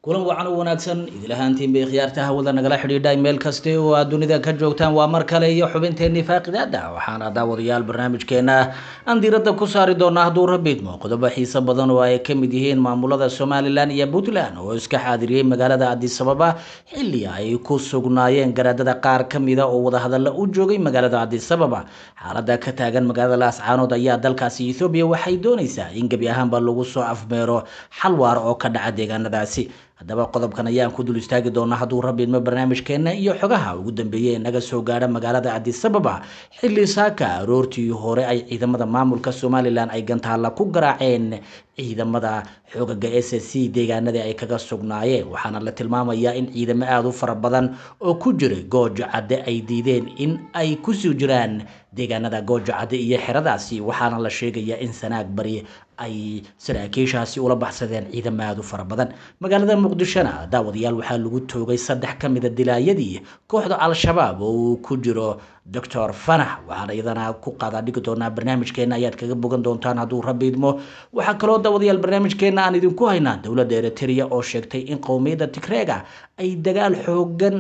Kulan wacan oo wanaagsan idilahaantiin bay khiyaarta hawada nagala xidhiidhay meel kaste oo aad dunida ka joogtaan. Waa mar kale iyo xubinteenii faaqidaada. Waxaana daawadayaal barnaamijkeena aan diiradda ku saari doonaa, hadduu Rabbi idmo, qodobo xiiso badan oo ay ka mid yihiin maamulada Somaliland iyo Puntland oo iska xaadiriyey magaalada Addis Ababa xilli ay ku sugnaayeen garaadada qaar ka mida oo wadahadalla u joogay magaalada Addis Ababa. Xaaladda ka taagan magaalada Laascaanood ayaa dalkaasi Ethoobiya waxay doonaysaa in gebi ahaanba lagu soo afmeero xal waar oo ka dhaca deegaanadaasi. Haddaba qodobkan ayaan ku dul istaagi doonaa, hadduu Rabbi idmo, barnaamijkeena iyo xogaha ugu dambeeyey ee naga soo gaadha magaalada Addis Ababa, xilli saaka aroortii hore ay ciidamada maamulka Somaliland ay gantaalla ku garaaceen ciidamada xoogaga SSC deegaanadii ay kaga sugnaayeen. Waxaana la tilmaamayaa in ciidamo aada u fara badan oo ku jiray Goojo Cadde ay diideen in ay kusii jiraan deegaanada Goojo Cadde iyo xeradaasi. Waxaana la sheegayaa in Sanaag Bari ay saraakiishaasi ula baxsadeen ciidamo aada u fara badan. Magaalada Muqdishona, daawadayaal, waxaa lagu toogay 3 ka mida dilaayadii kooxda Al-Shabaab oo uu ku jiro Doctor Fanax. Waxaana iyadana ku qaadaa dhigi doonaa barnaamijkeena, ayaad kaga bogan doontaan hadduu Rabbi idmo. Waxaa kaloo, daawadayaal, barnaamijkeena aan idinku haynaa dowladda Eritrea oo sheegtay in qowmiyadda Tigreega ay dagaal xoogan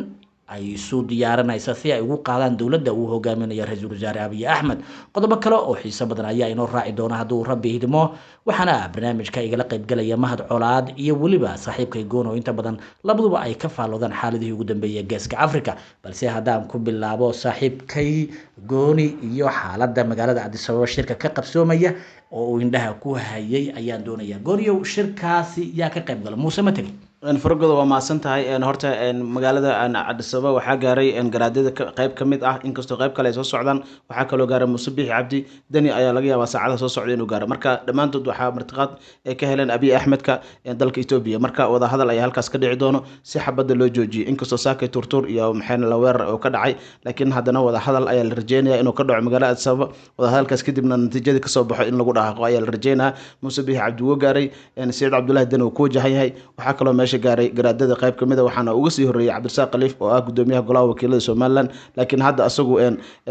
ay isu diyaarinaysa si ay ugu qaadaan dowladda uu hogaaminayo ra-iisul wasaare Abiy Axmed. Qodobo kale oo xiiso badan ayaa inoo raaci doona hadduu Rabbi idmo. Waxaana barnaamijka igala qaybgalaya Mahad Colaad iyo weliba saaxiibkay Goon, oo inta badan labaduba ay ka faalloodaan xaaladihii ugu dambeeyay Geeska Africa. Balse haddaan ku bilaabo saaxiibkay Gooni iyo xaaladda magaalada Addis Ababa shirka ka qabsoomaya oo uu indhaha ku hayay ayaan doonayaa. Gooniyow, shirkaasi yaa ka qayb gala? Muuse ma tegey? Faragoda, waa mahadsan tahay. Horta magaalada Addis Ababa waxaa gaaray garaadyada qayb ka mid ah, inkastoo qayb kale ay soo socdaan. Waxaa kaloo gaaray Muuse Biixi Cabdi. Deni ayaa laga yaabaa saacadaha soo socda inuu gaaro. Marka dhammaantood waxaa martiqaad ay ka heleen Abiy Axmedka dalka Etoobiya. Marka wadahadal ayaa halkaas ka dhici doono si xabadda loo joojiyay, inkastoo saakay turtuur iyo maxayna la weerar oo ka dhacay, laakiin haddana wadahadal ayaa la rajeynaya inuu ka dhaco magaalada Addis Ababa. Wadahadalkaas kadibna natiijadii kasoo baxo in lagu dhaqaaqo ayaa la rajeynaya. Muuse Biixi Cabdi wuu gaaray, Saciid Cabdullahi Deni uu ku wajahan yahay. Waxaa kaloo meesha gaaray garaadada qayb kamid a, waxaana uga sii horreeyay Cabdirasaaq Khaliif oo ah gudoomiyaha golaha wakiilada Somaliland, laakiin hadda asagu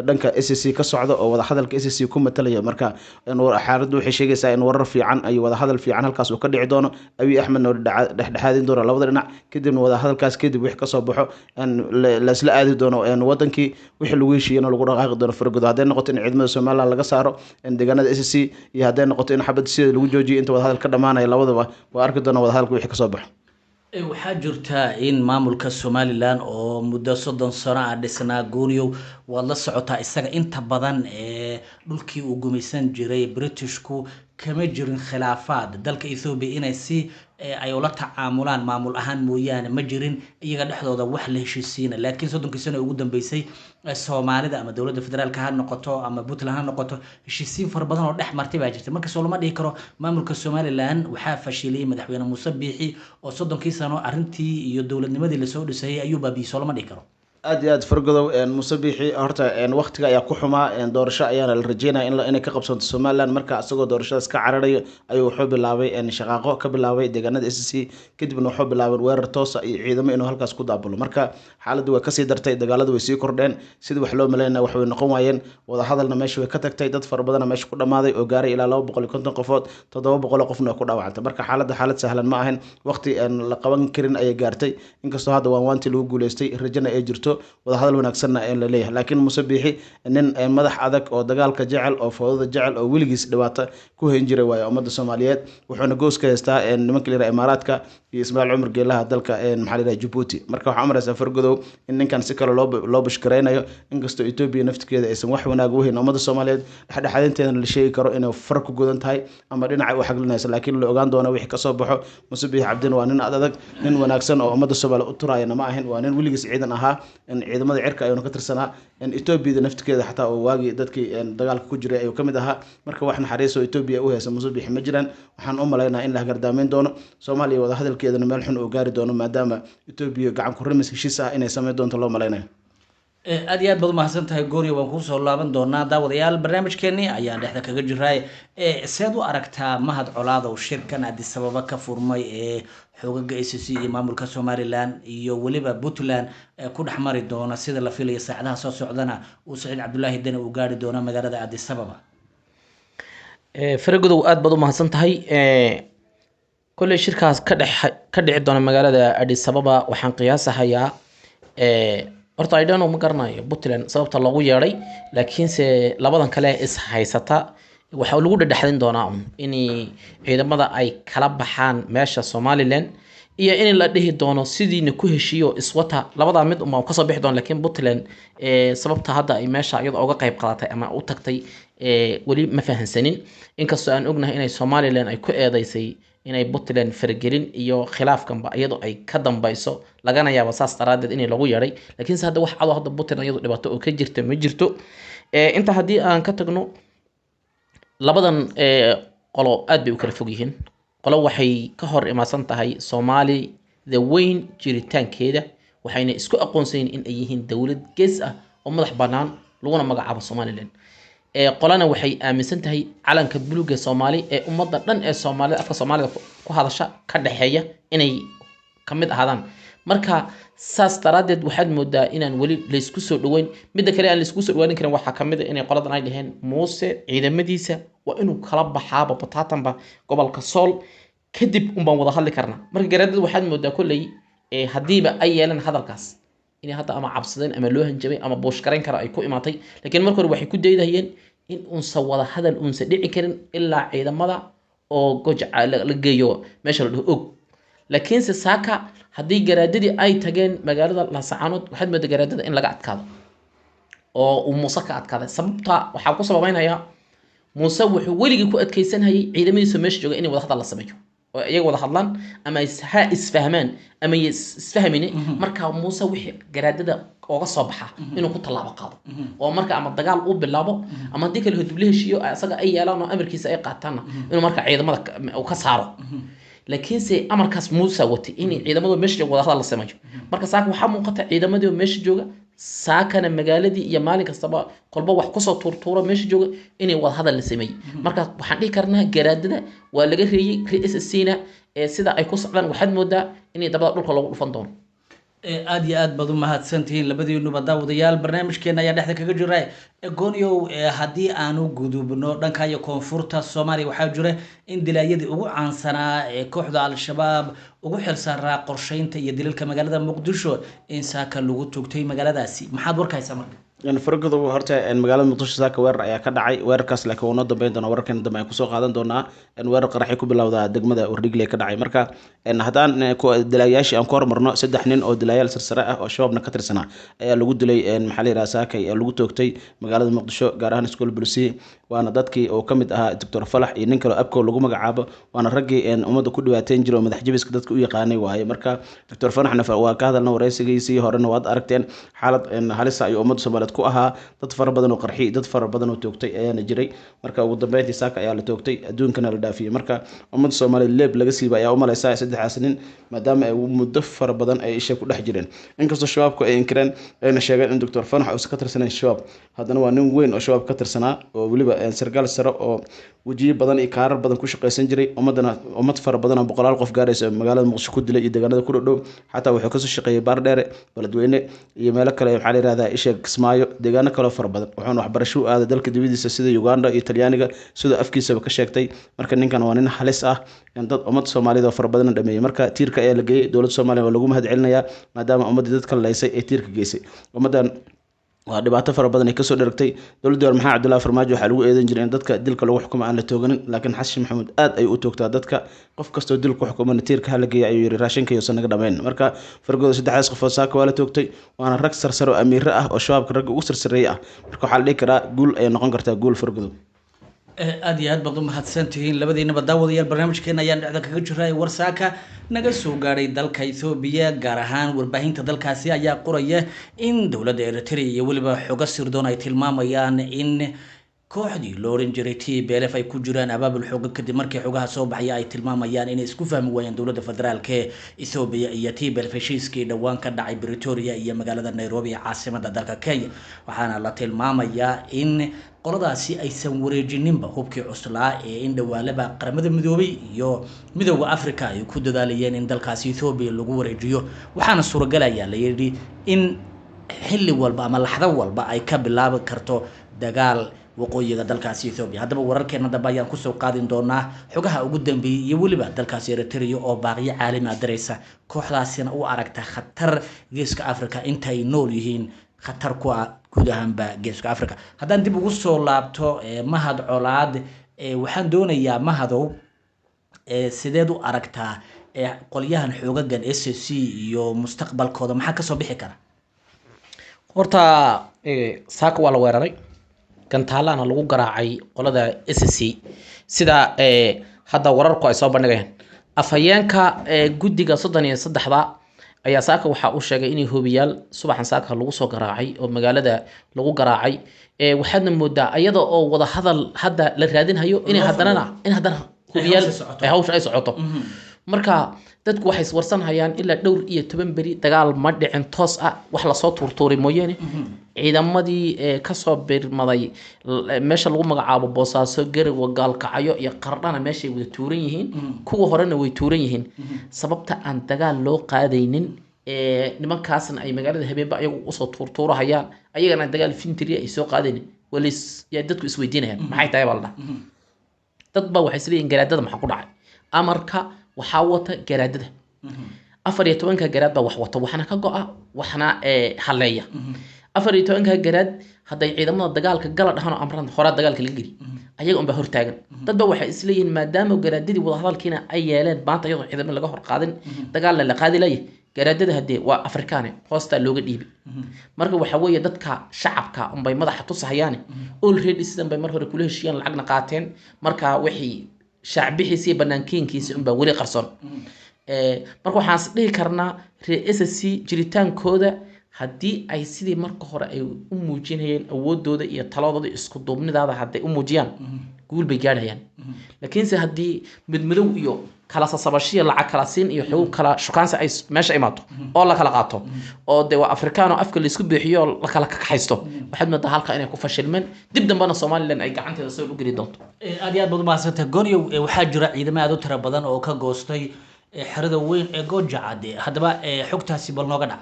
dhanka SSC ka socda oo wadahadalka SSC ku matalaya. Marka xaaladdu waxay sheegaysaa in warar fiican iyo wadahadal fiican halkaas uu ka dhici doono, Abiy Axmedna dhexdhexaadin doono labada dhinac. Kadibna wadahadalkaas kadib wixii kasoo baxo laisla aadi doono wadankii, wixii lagu heshiiyena lagu dhaqaaqi doono. Faragodo, hadday noqoto in ciidamada Somaliland laga saaro deegaanada SSC iyo hadday noqoto in xabadda sideeda lagu joojiyo inta wadahadal ka dhamaanaya, labadaba waa arki doona wadahadalka wixii kasoo baxo. Waxaa jirta in maamulka Somaliland oo muddo 30 sano ah dhisnaa, Gooniyow, waad la socotaa, isaga inta badan ee dhulkii uu gumaysan jiray Britishku kama jirin khilaafaad. Dalka Ethoobiya inay si ay ula tacaamulaan maamul ahaan mooyaane, ma jirin iyaga dhexdooda wax la heshiisiina. Laakiin 30kii sano ugu dambeysay, Soomaalida ama dowladda federaalka ha noqoto ama Puntland ha noqoto, heshiisiin fara badan oo dhex martay baa jirta. Marka soo lama dhihi karo maamulka Somaliland waxaa fashiliyey madaxweyne Muuse Biixi oo 30kii sano arrintii iyo dowladnimadii lasoo dhisayay ayuu baabiyey? Soo lama dhihi karo? Aad iyo aad, Fargodow. Muuse Biixi horta waktiga ayaa ku xumaa, doorasho ayaana la rajeynaya inay ka qabsanto Somaliland. Marka isagoo doorashadaas ka cararayo ayuu wuxuu bilaabay shaqaaqo ka bilaabay deegaanada SSC. Kadibna wuxuu bilaabay weerar toosa iyo ciidamo inuu halkaas ku daabulo. Marka xaaladdu way kasii dartay, dagaaladu way sii kordheen, sidii wax loo malaynaya wax way noqon waayeen, wadahadalna meesha way ka tagtay. Dad fara badana meesha ku dhamaaday oo gaaray ilaa 250 qofood, 700 qofna way ku dhaawacantay. Marka xaaladda xaalad sahlan ma ahan, waqti aan la qaban karin ayay gaartay, inkastoo hadda waan waantii lagu guuleystay, rajana ay jirto, wadahadal wanaagsanna la leeyahay. Laakiin Muuse Biixi nin madax adag oo dagaalka jecel oo foodada jecel oo weligiis dhibaato ku hayn jiray waaye ummadda Soomaaliyeed. Wuxuuna goos ka haystaa nimanka la yiraahdo Imaaraadka iyo Ismaaciil Cumar Geelaha dalka maxaa la yiraahdaa Djibouti. Marka waxaa umaraysaa, Fargodow, in ninkan si kale loo bushkaraynayo, inkastoo Etoobiya naftigeeda aysan wax wanaag u hayn ummadda Soomaaliyeed, dhexdhexaadinteedana la sheegi karo inay far ku godan tahay ama dhinaca u xaglinayso, laakiin la ogaan doono wixii kasoo baxo. Muuse Biixi Cabdin waa nin ad adag, nin wanaagsan oo ummadda Soomaaliya u turaayana ma ahin. Waa nin weligiis ciidan ahaa, ciidamada cirka ayuuna ka tirsanaa. Etoobiyada naftigeeda xataa oo waagii dadkii dagaalka ku jiray ayuu kamid ahaa. Marka wax naxariis oo Etoobiya u haysa Muuse Biixi ma jiraan. Waxaan u malaynaa in la hagardaameyn doono Soomaaliya, wadahadalkeedana meel xun oo gaari doono, maadaama Etoobiya gacan ku rimis heshiis ah inay sameyn doonto loo malaynayo. Aad iyo aad baad umahadsan tahay, Gooriya. Waan kuusoo laaban doonaa. Daawadayaal, barnaamijkeenii ayaan dhexda kaga jiray. Seed u aragtaa, Mahad Colaadow, shirkan Addis Ababa ka furmay ee xoogaga SSC iyo maamulka Somaliland iyo weliba Puntland ku dhex mari doona, sida la filayo saacadaha soo socdana uu Saciid Cabdullaahi Deni uu gaari doono magaalada Addis Ababa? Faragodow, aad baad u mahadsan tahay. Kolley shirkaas ka dhex ka dhici doona magaalada Addis Ababa waxaan qiyaasahayaa, horta I don't know, ma garanayo Puntland sababta loogu yeedhay, laakiinse labadan kale is haysata waxaa lagu dhedhexdin doonaa un in ciidamada ay kala baxaan meesha Somaliland iyo in la dhihi doono sidiina ku heshiiyo iswata. Labadaa mid unbaa kasoo bixi doona, laakiin Puntland sababta hadda ay meesha iyada oga qayb qaadatay ama u tagtay weli ma fahansanin, inkastoo aan ognahay inay Somaliland ay ku eedeysay inay Puntland faragelin iyo khilaafkanba iyadoo ay ka dambeyso, lagana yaabo saas daraadeed in lagu yeedhay. Laakiinse hadda wax cado hadda Puntland iyadu dhibaato oo ka jirta ma jirto. Inta haddii aan ka tagno, labadan qolo aad bay u kala fog yihiin. Qolo waxay ka hor imaadsan tahay Soomaalida weyn jiritaankeeda, waxayna isku aqoonsan yihiin in ay yihiin dowlad gees ah oo madax bannaan laguna magacaabo Somaliland. Qolana waxay aaminsan tahay calanka buluuga Soomaali ee ummadda dhan ee Soomaalida afka Soomaalida ku hadasha ka dhexeeya inay ka mid ahaadaan. Marka saas daraadeed waxaad moodaa inaan weli laysku soo dhaweyn. Midda kale aan laysku soo dhawaanin karin waxaa kamid ah inay qoladan ay dhaheen Muuse ciidamadiisa waa inuu kala baxaaba bataatanba gobolka Sool, kadib unbaan wada hadli karnaa. Marka garaadada waxaad moodaa kolley haddiiba ay yeeleen hadalkaas inay hadda ama cabsadeen ama loo hanjabay ama buushgarayn kara ay ku imaatay, laakiin marka hore waxay ku daydahayeen in unsa wada hadal unsa dhici karin ilaa ciidamada oo gojaca la geeyo meesha la dhaho Og. Laakiinse saaka haddii garaadadii ay tageen magaalada Laascaanood, waxaad moodaa garaadada in laga adkaado oo uu Muuse ka adkaaday. Sababta waxaa ku sababeynaya, Muuse wuxuu weligii ku adkeysanayay ciidamadiisa meesha jooga inay wada hadal la sameeyo oo iyaga wada hadlaan ama ha isfahmaan ama isfahmini. Marka Muuse wixii garaadada ooga soo baxa inuu ku tallaabo qaado oo marka ama dagaal uu bilaabo ama haddii kale hudub la heshiiyo isaga ay yeelaan oo amarkiisa ay qaataanna inuu marka ciidamada uu ka saaro. Laakiinse amarkaas Muuse watay in ciidamadu meesha jooga wada hadal la sameeyo. Marka saaka waxaa muuqata ciidamadii oo meesha jooga saakana magaaladii iyo maalin kastaba kolba wax kusoo tuurtuura meesha jooga inay wada hadal la sameeyey. Marka waxaan dhihi karnaa garaadada waa laga reeyey SSC na ee sida ay ku socdaan waxaad moodaa inay dabada dhulka loogu dhufan doono. Aad iyo aad baad u mahadsantihiin labadiinuba. Daawadayaal, barnaamijkeena ayaa dhexda kaga jira. Goonyow, haddii aanu gudubno dhanka iyo koonfurta Soomaaliya, waxaa jira in dilaayadii ugu caansanaa ee kooxda Al-Shabaab ugu xilsaaraa qorsheynta iyo dilalka magaalada Muqdisho in saaka lagu tugtay magaaladaasi. Maxaad warkaysaa marka? Fargodow, horta magaalada Muqdisho saaka weerar ayaa ka dhacay. Weerarkaas laakiin wuu noo dambeyn doonaa, wararkeena dambe ayaan kusoo qaadan doonaa. Weerar qaraxyo ku bilowda degmada Wardhigle ka dhacay. Marka haddaan dilaayaashii aan ku hormarno, 3 nin oo dilaayaal sarsare ah oo Shabaabna ka tirsanaa ayaa lagu dilay, maxaa la yidhaha, saakay ee lagu toogtay magaalada Muqdisho, gaar ahaan School Police. Waana dadkii oo ka mid ahaa Doctor Falax iyo nin kale oo Abkow lagu magacaabo, waana raggii ummadda ku dhibaateyn jiray oo madax jabiska dadka u yaqaanay waaye. Marka Doctor Falaxna waa ka hadalna wareysigiisii horena, waad aragteen xaalad halisa ayuu ummadda Soomaaliyeed ku ahaa. Dad fara badan oo qarxiyey, dad fara badan oo toogtay ayaana jiray. Marka ugu dambeyntii saaka ayaa la toogtay, adduunkana la dhaafiyey. Marka ummadda Soomaaliyeed leeb laga siiba ayaa u malaysaa saddexdaas nin, maadaama ay muddo fara badan ay isha ku dhex jireen. Inkastoo Shabaabku ay inkireen ayna sheegeen in Doctor Fanax uusan ka tirsanayn Shabaab, haddana waa nin weyn oo Shabaab ka tirsanaa oo weliba sarkaal sare oo wejiyo badan iyo kaarar badan ku shaqaysan jiray, ummadana ummad fara badan oo boqolaal qof gaaraysa magaalada Muqdisho ku dilay iyo deegaanada ku dhow. Xataa wuxuu kasoo shaqeeyey Baardheere, Beledweyne iyo meelo kale, maxaa la yihahdaa, isha Kismaayo, deegaano kaloo fara badan. Wuxuuna waxbarasho u aaday dalka dibadiisa sida Uganda iyo Talyaaniga, sidoo afkiisaba ka sheegtay. Marka ninkan waa nin halis ah, dad ummad Soomaaliyed oo fara badanna dhameeyey. Marka tiirka ayaa la geeyey. Dowladda Soomaaliya waa lagu mahad celinayaa maadaama ummaddii dadka laysay ee tiirka geysay. Ummaddan waa dhibaato fara badan ay kasoo dheragtay dowladda hore. Maxamed Cabdullahi Farmaajo waxaa lagu eedeyn jiray in dadka dilka lagu xukumo aan la tooganin, laakiin Xasan Maxamuud aad ayuu u toogtaa dadka. Qof kastoo dil ku xukumana tiirka hala geeya ayuu yiri, raashinka yuusan naga dhamayn. Marka fargooda, saddexdaas qofood saaka waa la toogtay, waana rag sarsare oo amiiro ah oo Shabaabka ragga ugu sarsareeyay ah. Marka waxaa la dhihi karaa guul ayay noqon kartaa, guul fargodo. Aad iyo aad baad u mahadsantihiin labadiinaba. Daawadayaal, barnaamijkeena ayaan dhexda kaga jiray. Warsaaka naga soo gaadhay dalka Ethoobiya, gaar ahaan warbaahinta dalkaasi ayaa qoraya in dowladda Eritrea iyo weliba xogo sirdoon ay tilmaamayaan in kooxdii loo oran jiray TPLF ay ku jiraan abaabul xooga, kadib markii xogaha soo baxaya ay tilmaamayaan inay isku fahmi waayeen dowladda federaalka ee Ethiopia iyo TPLF heshiiskii dhowaan ka dhacay Pretoria iyo magaalada Nairobi ee caasimada dalka Kenya. Waxaana la tilmaamayaa in qoladaasi aysan wareejininba hubkii cuslaa ee in dhawaalaba Qaramada Midoobay iyo Midooda Africa ay ku dadaalayeen in dalkaasi Ethiopia lagu wareejiyo. Waxaana suuragalaya la yidhi in xilli walba ama laxdo walba ay ka bilaabi karto dagaal. waqooyiga dalkaasi Ethiopia. Haddaba wararkeena dambe ayaan kusoo qaadin doonaa xogaha ugu dambeeyey iyo weliba dalkaasi Eritrea oo baaqyo caalami ah diraysa, kooxdaasina u aragta khatar geeska Africa inta ay nool yihiin, khatar ku ah guud ahaanba geeska Africa. Haddaan dib ugu soo laabto Mahad Colaad, waxaan doonayaa Mahadow, sideed u aragtaa qolyahan xoogagan SSC iyo mustaqbalkooda, maxaa kasoo bixi kara? Horta saaka waa la weeraray, gantaalaana lagu garaacay qolada SSC, sida hadda wararku ay soo bandhigayaan. Afhayeenka guddiga 33-da ayaa saaka waxaa uu sheegay inay hobiyaal subaxan saaka lagu soo garaacay oo magaalada lagu garaacay. Waxaadna moodaa iyada oo wada hadal hadda la raadinhayo inay Loo haddanana in haddana hobiyaal hawsha socoto. ay hawsha ay socoto. Marka dadku waxay iswarsanhayaan ilaa dhowr iyo toban beri dagaal ma dhicin toos ah, wax lasoo tuurtuuray mooyaane. Ciidamadii kasoo birmaday meesha lagu magacaabo Boosaaso, Garowe, Gaalkacyo iyo Qardhana meeshay wada tuuran yihiin, kuwa horena way tuuran yihiin. Sababta aan dagaal loo qaadaynin nimankaasna ay magaalada habeenba ayagu usoo tuurtuurahayaan, ayagana dagaal fintiri ay soo qaadaynin, walis yaa dadku isweydiinayaan maxay tahay baa la dhaha. Dad baa waxay isleeyihiin garaadada maxaa ku dhacay? Amarka waxaa wata garaadada, 14-ka garaad baa wax wata, waxna ka go-a, waxna haleeya. 14-ka garaad hadday ciidamada dagaalka gala dhahan oo amran, horaa dagaalka laga geli, ayaga unbaa hortaagan. Dad baa waxay isleeyihiin maadaama garaadadii wadahadalkiina ay yeeleen maanta iyadoo ciidamada laga hor qaadin, dagaalna la qaadi layahay, garaadada hadee waa Afrikaane hoostaa looga dhiibay. Marka waxa weeye dadka shacabka unbay madaxa tusahayaane, already sidan bay mar hore kula heshiiyeen, lacagna qaateen. Marka wixii shaacbixiisa iyo banaankiinkiisa unbaa weli qarsoon. Marka waxaan is dhihi karnaa reer SSC jiritaankooda haddii ay sidii marka hore ay u muujinayeen awoodooda iyo taladooda iyo isku duubnidaada hadday u muujiyaan, guul bay gaadhayaan. Laakiinse haddii midmadow iyo kala sasabashiya, lacag kala siin iyo xuquuq kala shukaansi ay meesha imaato oo la kala qaato oo dee waa Afrikaan oo afka laisku buuxiyo oo la kala kakaxaysto, waxaad moodaa halka inay ku fashilmeen, dib dambena Somaliland ay gacanteeda soo u geli doonto. Aad iyo aad baad umahadsantahay Gonyow. Waxaa jira ciidamo aad u tiro badan oo ka goostay xerada weyn ee Goojacade. Haddaba xogtaasi bal nooga dhac.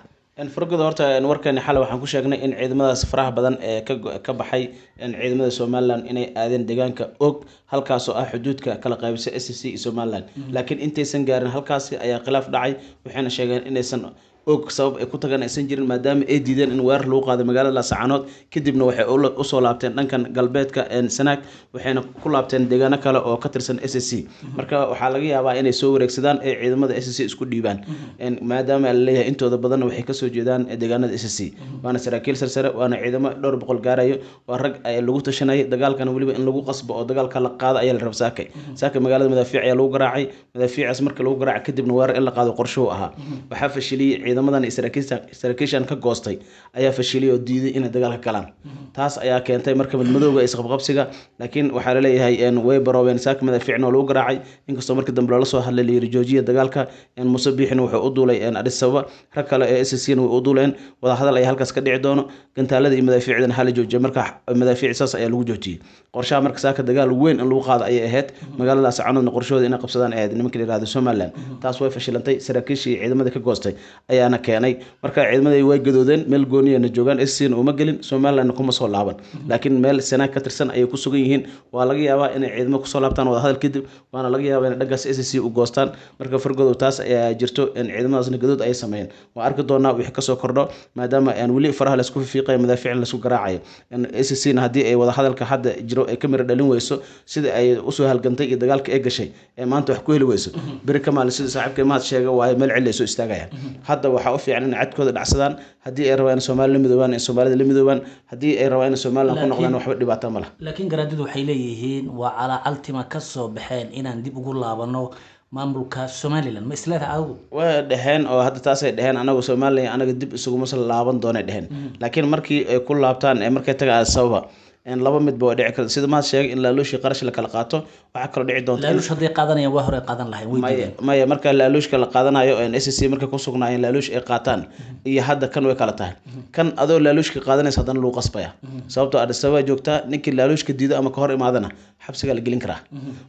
Fargoda horta warkeeni xalay waxaan ku sheegnay in ciidamadaas faraha badan ee ka baxay ciidamada Somaliland inay aadeen deegaanka Og, halkaasoo ah xuduudka kala qaybisa SSC iyo Somaliland. Laakiin intaysan gaarin halkaasi ayaa khilaaf dhacay, waxayna sheegeen inaysan Og sabab ay ku tagaan aysan jirin, maadaama ay diideen in weerar lagu qaado magaalada Laascaanood. Kadibna waxay usoo laabteen dhankan galbeedka Sanaag, waxayna ku laabteen deegaano kale oo ka tirsan SSC. Marka waxaa laga yaabaa inay soo wareegsadaan ee ciidamada SSC isku dhiibaan, maadaama la leeyahay intooda badanna waxay kasoo jeedaan deegaanada SSC, waana saraakiil sarsare, waana ciidamo dhowr boqol gaarayo, waa rag lagu tashanayay dagaalkana weliba in lagu qasbo oo dagaalka la qaado ayaa la raba. Saakay magaalada madaafiic ayaa lagu garaacay. Madaafiicaas marka lagu garaacay kadibna weerar in la qaado qorshuhu ahaa. Waxaa fashiliyey ciidamadan iyo saraakiishan ka goostay ayaa fashiliyey oo diiday inay dagaalka galaan. Taas ayaa keentay marka madmadowga isqabqabsiga. Laakiin waxaa laleeyahay way baroobeen, saaka madaafiicna waa lagu garaacay, inkastoo markii dambe loola soo hadlay la yiri joojiya dagaalka. Muuse Biixina wuxuu u duulay Addis Ababa, rag kale ee SSC na way u duuleen. Wadahadal ayaa halkaas ka dhici doono. Gantaalada iyo madaafiicdana hala joojiya. Marka madaafiic saas ayaa lagu joojiyey qorshaha. Marka saaka dagaal weyn in lagu qaado ayay ahayd, magaalada Laascaanoodna qorshahooda inay qabsadaan ay ahayd nimanka la yihahdo Somaliland. Taas way fashilantay, saraakiishii iyo ciidamadii ka goostay ayaana keenay. Marka ciidamadii way gadoodeen, meel gooniyana joogaan, SSC na uma gelin, Somalilandna kuma soo laaban, laakiin meel Sanaag ka tirsan ayay ku sugan yihiin. Waa laga yaabaa inay ciidamo kusoo laabtaan wadahadal kadib, waana laga yaabaa inay dhankaas SSC u goostaan. Marka fargodow taas ayaa jirto in ciidamadaasna gadood ay sameeyeen. Waan arki doonaa wixii kasoo kordho, maadaama aan weli faraha laisku fiiqayo, madaafiicna laisku garaacayo. SSC na haddii ay wadahadalka hadda jiro ay ka miro dhalin weyso, sida ay usoo halgantay iyo dagaalka ay gashay ee maanta wax ku heli weyso, beri ka maalin sida saaxiibka Mahad sheega waayo meel cili ay soo istaagayaan. Hadda waxaa u fiican inay cadkooda dhacsadaan. Haddii ay rabaan in Soomaali la midoobaan, in Soomaalida la midoobaan. Haddii ay rabaan in Somaliland ku noqdaan, waxba dhibaato ma laha. Laakiin garaadadu waxay leeyihiin waa calacaltima ka soo baxeen inaan dib ugu laabano maamulka Somaliland. Ma isleedahay adigu? Way dheheen oo hadda taasay dheheen, anagu Somaliland anaga dib isuguma soo laaban doonay dheheen. Laakiin markii ay ku laabtaan ee markay tagaan Addis Ababa, laba midba waa dhici karta, sida Mahad sheegay, in laaluushii qarash la kala qaato. Waxaa kaloo dhici doonta Laaluush hadday qaadanayaan waa hore qaadan lahayn, way maya diideen. Maya, marka laaluushka la qaadanayo SSC markay ku sugnaayeen laaluush ay qaataan iyo hadda kan way kala tahay. Kan adoo laaluushka qaadanaysa haddana lagu qasbaya, sababtoo Addis Ababa joogtaa, ninkii laaluushka diido ama ka hor imaadana xabsigaa la gelin karaa.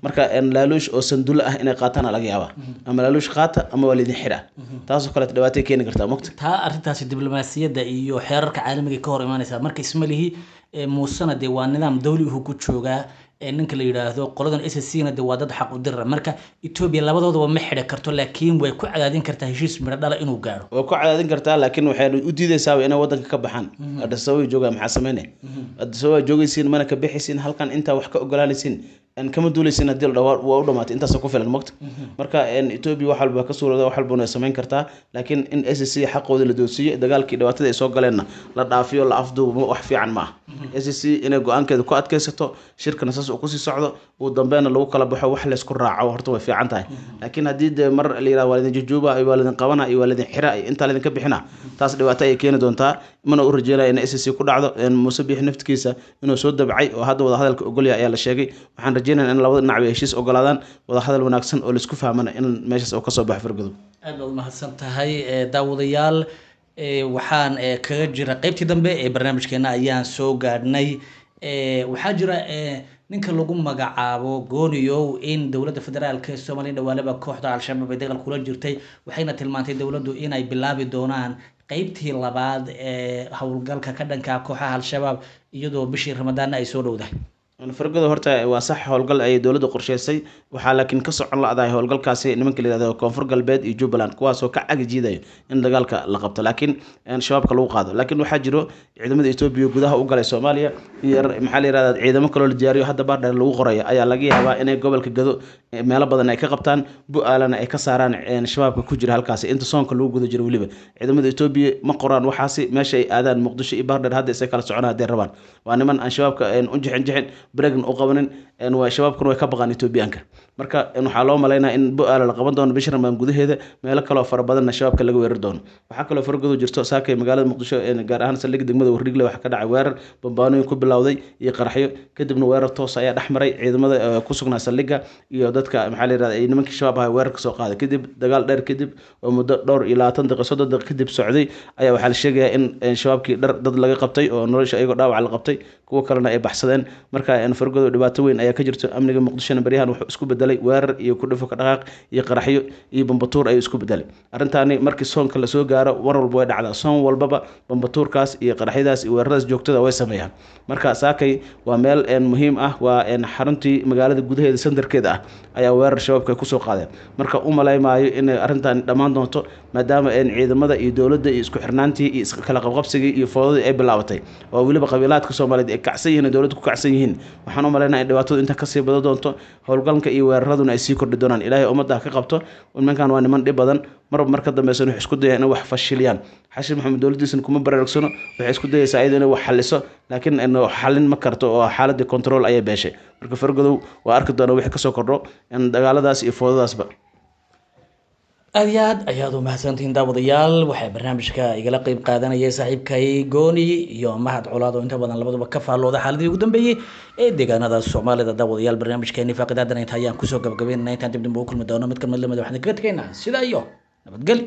Marka laaluush oo sandulo ah inay qaataana laga yaabaa, ama laaluush qaata ama waa laidin xidhaa. Taasoo kaleeto dhibaatay keeni kartaa, mogta. Taa arrintaasi diblomaasiyadda iyo xeerarka caalamiga ka hor imaanaysa. Marka isma lihi Muusena dee waa nidaam dawli uhu ku joogaa, ninka la yidhaahdo qoladan SSC na dee waa dad xaq u dirira. Marka Etoobiya labadoodaba ma xidhi karto, laakiin way ku cadaadin kartaa heshiis midho dhala inuu gaadho. Way ku cadaadin kartaa, laakiin waxay u diideysaaba inay wadanka ka baxaan. Addis Ababa joogaan, maxaa sameynay? Addis Ababa joogaysiin, mana ka bixaysiin halkan, intaa wax ka ogolaanaysiin kama duulaysiin. Haddii la dhaho waa u dhamaatay, intaasoo ku filan, mogta. Marka Etoobiya wax walba ka suurada, wax walbana way samayn kartaa, laakiin in SSC xaqooda la doodsiiyo, dagaalkii dhibaatada ay soo galeenna la dhaafiyo, la afduubo, wax fiican ma aha. SSC inay go-aankeeda ku adkaysato, shirkana saas uu kusii socdo, ugu dambeynna lagu kala baxo, wax laysku raaco, horta way fiican tahay. Laakiin haddii dee mar la yidhahdo waa laidin jujuuba iyo waa laidin qabana iyo waa laidin xira iyo intaa laidinka bixina, taas dhibaato ayay keeni doontaa. Mana u rajeynaya in SSC ku dhacdo. Muuse Biixi naftigiisa inuu soo dabcay oo hadda wadahadalka ogolyahay ayaa la sheegay. Waxaan rajeynaya in labada dhinac bay heshiis ogolaadaan, wadahadal wanaagsan oo laisku fahmana in meeshaas uu kasoo baxo. Fargodow, aad baad umahadsan tahay. Daawadayaal, waxaan kaga jira qeybtii dambe ee barnaamijkeena ayaan soo gaadhnay. Waxaa jira ninka lagu magacaabo Gooniyow in dowladda federaalka ee Soomaaliya dhawaalaba kooxda Al-Shabaab ay dagaal kula jirtay, waxayna tilmaantay dowladdu inay bilaabi doonaan qeybtii labaad ee howlgalka ka dhanka kooxaha Al-Shabaab, iyadoo bishii Ramadaanna ay soo dhowdahay. Fargado, horta waa sax, howlgal ayay dowladda qorsheysay. Waxaa laakiin ka socon la-dahay howlgalkaasi nimanka la yihahdo Koonfur Galbeed iyo Jubbaland, kuwaasoo ka cagi jiidayo in dagaalka la qabto, laakiin Shabaabka lagu qaado. Laakiin waxaa jiro ciidamada Etoobiya gudaha u galay Soomaaliya iyo maxaa la yihahdaa ciidamo kaloo la diyaariyo hadda Baardheer lagu qorayo ayaa laga yaabaa inay gobolka Gado meelo badan ay ka qabtaan, Bu-aalana ay ka saaraan Shabaabka ku jira halkaasi inta soonka lagu guda jiro. Weliba ciidamada Etoobiya ma qoraan waxaasi meesha ay aadaan, Muqdisho iyo Baardheer hadda isay kala soconaan hadday rabaan. Waa niman aan Shabaabka u jixin jixin bregn u qabanin, waa Shabaabkuna way ka baqaan Etoobiyaanka. Marka waxaa loo malaynaya in Bu-aala la qaban doono bisha Ramadaan gudaheeda, meelo kaloo fara badanna Shabaabka laga weerari doono. Waxaa kaloo fargodo jirto, saakay magaalada Muqdisho, gaar ahaan saldhigga degmada Warrigle, waxaa ka dhacay weerar bambaanooyin ku bilowday iyo qaraxyo, kadibna weerar toos ayaa dhex maray ciidamada ku sugnaa saldhigga iyo dadka maxaa la yirahdaa nimankii Shabaab ahaa weerar kasoo qaaday. Kadib dagaal dheer kadib oo muddo dhowr iyo 20 daqiiqo, 30 daqiiqo kadib socday ayaa waxaa la sheegayaa in Shabaabkii dhar dad laga qabtay oo nolosha iyagoo dhaawac la qabtay, kuwo kalena ay baxsadeen. Marka fargodo dhibaato weyn ayaa ka jirto amniga Muqdishona. Baryahan wuxuu isku bedelay weerar iyo ku dhufo ka dhaqaaq iyo qaraxyo iyo bambatuur ayuu isku bedelay. Arrintaani markii soonka lasoo gaaro mar walba way dhacdaa, soon walbaba bambatuurkaas iyo qaraxyadaas iyo weeraradaas joogtada way sameeyaan. Marka saakay waa meel muhiim ah, waa xaruntii magaalada gudaheeda sandarkeeda ah ayaa weerar Shabaabka kusoo qaadeen. Marka u malaymaayo inay arrintan dhammaan doonto, maadaama ciidamada iyo dowladda iyo isku xirnaantii iyo kala qabqabsigii iyo foodadii ay bilaabatay, oo weliba qabiilaadka Soomaaliyeed ay kacsan yihiin oo dowladda ku kacsan yihiin. Waxaan u malaynaya in dhibaatadu inta kasii badan doonto, howlgalka iyo weeraraduna ay sii kordhi doonaan. Ilaahay ummadda ha ka qabto nimankan, waa niman dhib badan. Marba marka dambeysan waxay isku dayaan inay wax fashiliyaan. Xashin Maxamed dowladdiisana kuma baraarugsano, waxay isku dayaysaa iyadoo inay wax xaliso, laakiin xalin ma karto oo xaaladii control ayay beeshay. Marka fargodow waa arki doona wixii kasoo kordho dagaaladaas iyo foodadaasba. Aad iyo aad ayaad u mahadsantihiin, daawadayaal. Waxaa barnaamijka igala qeyb qaadanayay saaxiibkay Gooni iyo Mahad Colaad, oo inta badan labaduba ka faallooda xaaladii ugu dambeeyey ee deegaanada Soomaalida. Daawadayaal, barnaamijkeeni faaqidaadana inta ayaan kusoo gabagabeynana. Intaan dib dambe u kulmi doono mid ka mid lamid, waxaan kaga tegaynaa sidaa iyo nabadgeli.